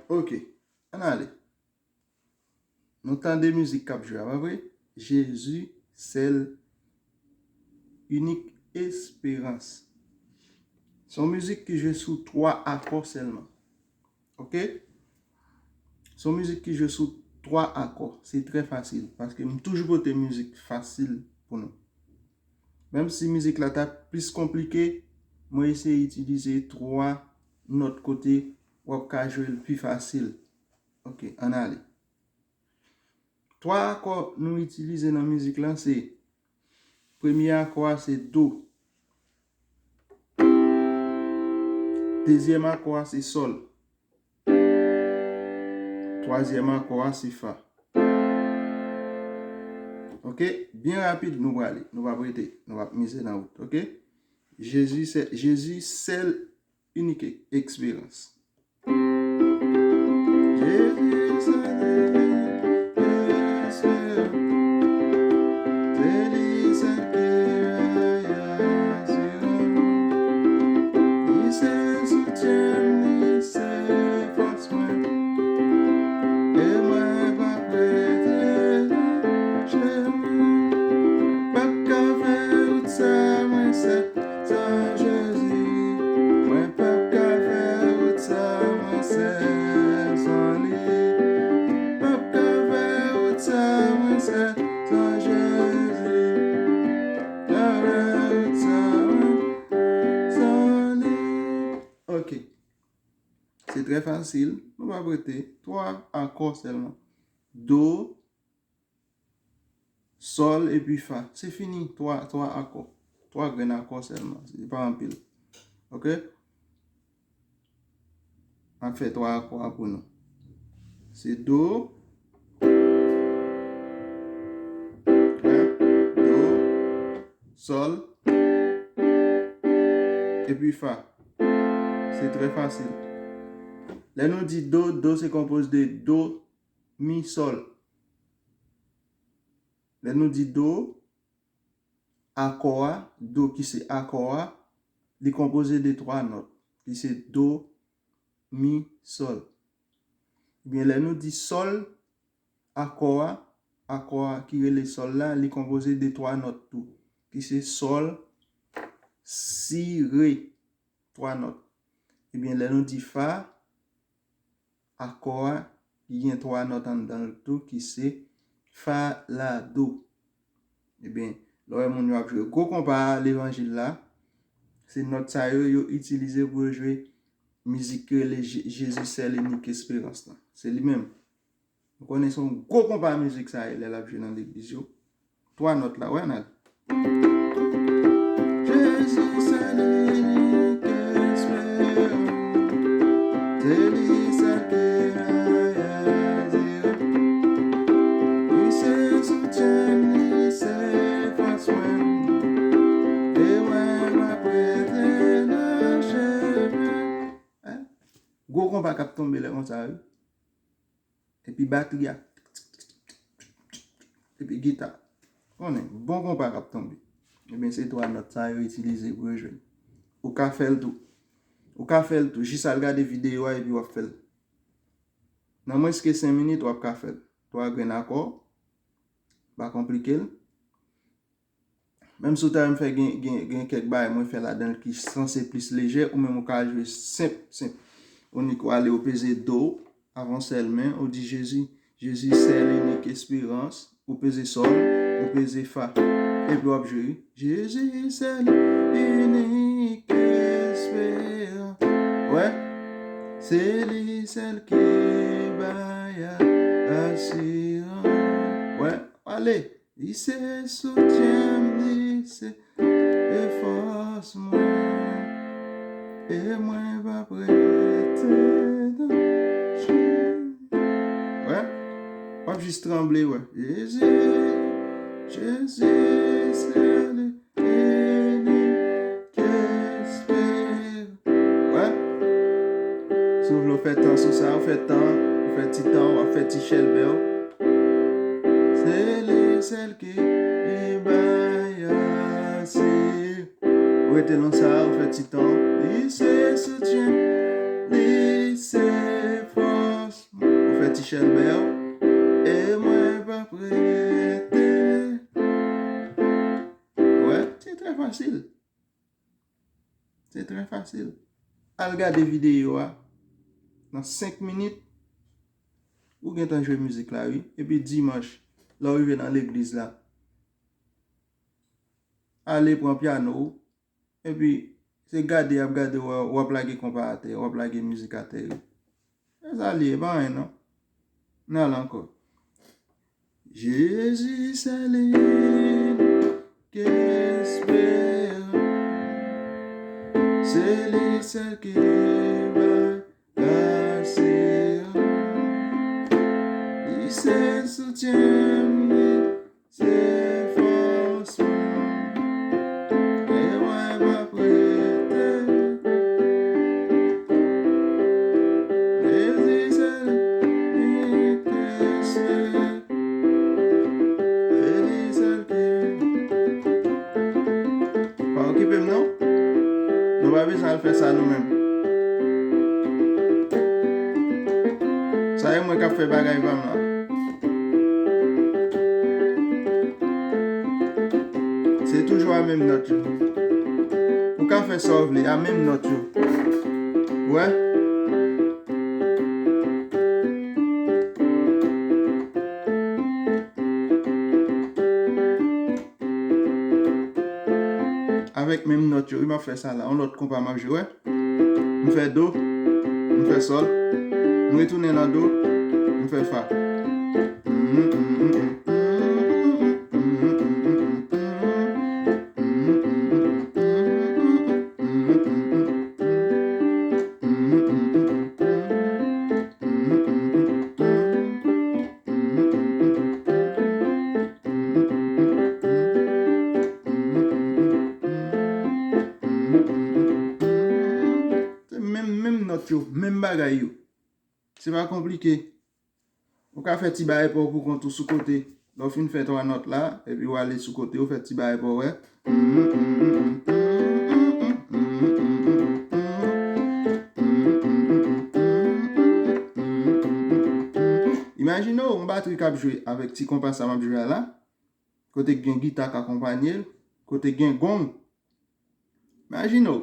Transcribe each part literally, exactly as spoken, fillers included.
Ok, ann ale. Nou tande mizik k ap jwe a, pa vre? Jezi, sèl, inik esperans. Se yon mizik ki jwe sou twa akò sèlman. Ok? Se yon mizik ki jwe sou twa akò. Se trè fasil, paske m toujou pote mizik fasil pou nou. Menm si mizik la ta plis konplike, mwen eseye itilize twa nòt kote w ap ka jwe l pi fasil. Ok, ann ale. Twa akò nou itilize nan mizik lan se, premye akò a se do. Dezyèm akò a se sòl. Twazyèm akò a se fa. Ok? Byen rapid, nou prale. Nou p ap rete. Nou p ap mize nan wout. Ok? Jezi, sè, Jezi, sèl, inik esperans. Jezi, sèl, inik esperans. Se li sèl ki bay asirans. Li se soutyen m, li se fòs mwen. E mwen p ap rete nan chemen. P ap ka fè wout sa mwen sèl san Jezi. Mwen p ap ka fè wout sa mwen sèl san li. P ap ka fè wout sa mwen sèl san Jezi. Ka fè wout sa mwen sèl san li. Ok. Se trè fasil. Nou p ap rete. Twa akò sèlman. Do, sòl epi fa. Se fini. Twa, twa akò. Twa grenn akò sèlman. Se pa anpil. Ok? M ap fè twa akò a pou nou. Se do, do, sòl, epi fa. Se trè fasil. Lè nou di do, do se konpoze de do, mi, sòl. Lè nou di do, akò a, do ki se akò a, li konpoze de twa nòt, ki se do, mi, sòl. Ebyen, lè nou di sòl, akò a, akò a ki rele sòl la, li konpoze de twa nòt tou, ki se sòl, si, re, twa nòt. Ebyen, lè nou di fa, akò a, li gen twa nòt anndan l tou, ki se fa, la, do. Ebyen, lè w wè moun yo ap jwe gwo konpa a levanjil la, se nòt sa yo yo itilize pou yo jwe mizik ki rele Je- Jezi sèl inik esperans lan. Se li menm. Nou konnen se yon gwo konpa mizik sa ye lè l ap jwe nan legliz yo. Twa nòt la, wè, n al. Jezi sèl inik esperans, se li sèl ki bay asirans. Li se soutyen m, li se fòs mwen, e mwen m ap rete nan chemen. Gwo konpa k ap tonbe lè konsa, wi. Epi batri a. Epi gita. Konnen, bon konpa k ap tonbe. Ebyen, se twa nòt sa yo itilize pou yo jwe. Ou ka fè l tou. Ou ka fè l tou. Jis al gade videyo a epi w ap fè l. Nan mwens ke senk minit, w ap ka fè l. Twa grenn akò. Pa konplike l. Menm si w ta renmen fè gen, gen, gen kèk bagay mwen fè ladan l ki sanse plis lejè, ou menm ou ka jwe senp, senp. Ou nik ou ale, ou peze do, avan sèl men, ou di Jezi, Jezi sèl inik esperans, ou peze sòl, ou peze fa. Epi w ap jwe, wi. Jezi sèl inik esperans. Wè, se li sèl ki bay asirans. Wè, ale. Li se soutyen m, li se e fòs mwen, e mwen p ap rete nan chèn. Wè, w ap jis tranble, wè. Jezi, Jezi, Wè. Si w vle w fè tan sou sa, w fè tan, w fè ti tan, w ap fè ti chèlbè w. Se li sèl ki bay ase. Ou rete nan sa, ou fè ti tan. Li se soutyen, li se fòs. Ou fè ti chèlbè w. E mwen p ap rete. Wè, se trè fasil. Se trè fasil. Al gade videyo a. Nan senk minit, ou gentan jwe mizik la, wi. Epi dimanch, lè w rive nan legliz la, ale pran pyano w. Epi, se gade y ap gade w, w ap lage konpa atè, w ap lage mizik atè yo. Se sa l ye, e pa anyen non. N al ankò. Jezi, se li ke espere. Se li sèl ki bay ase. Li se soutyen m, li se fòs mwen. E mwen p ap rete. Jezi sèl ki espere. Jezi sèl ki. Pa okipe m non. Nou pa bezwen al fè sa nou menm. Sa e mwen k ap fè bagay pa m la. Se toujou a menm nòt yo. Ou ka fè sa w vle, a menm nòt yo. Ou wè? Avèk menm nòt yo, wi, m ap fè sa la. Yon lòt konpa m ap jwe, wè. M fè do, m fè sòl, m retounen nan do, m fè fa. Se menm, menm nòt yo, menm bagay yo. Se pa konplike. Ou ka fè ti bagay pa w pou kont ou sou kote. Lè w fin fè twa nòt la, epi w ale sou kote, ou fè ti bagay pa w, wè. Imajine w, yon batri k ap jwe avèk ti konpa sa m ap jwe a la. Kote k gen gita k akonpanye l, kote k gen gong. Imajine w.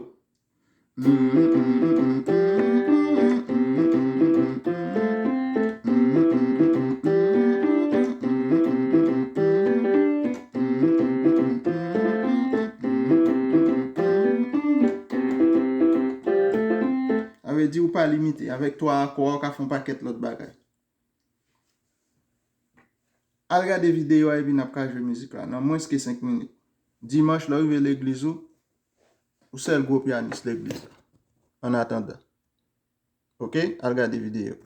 Sa vle di ou pa limite. Avèk twa akò a, ou ka fè yon pakèt lòt bagay. Al gade videyo a epi n ap ka jwe mizik la nan mwens ke senk minit. Dimanch, lè w rive legliz ou, ou sèl gwo pyanis legliz la. Annatandan. Oke? Al gade videyo.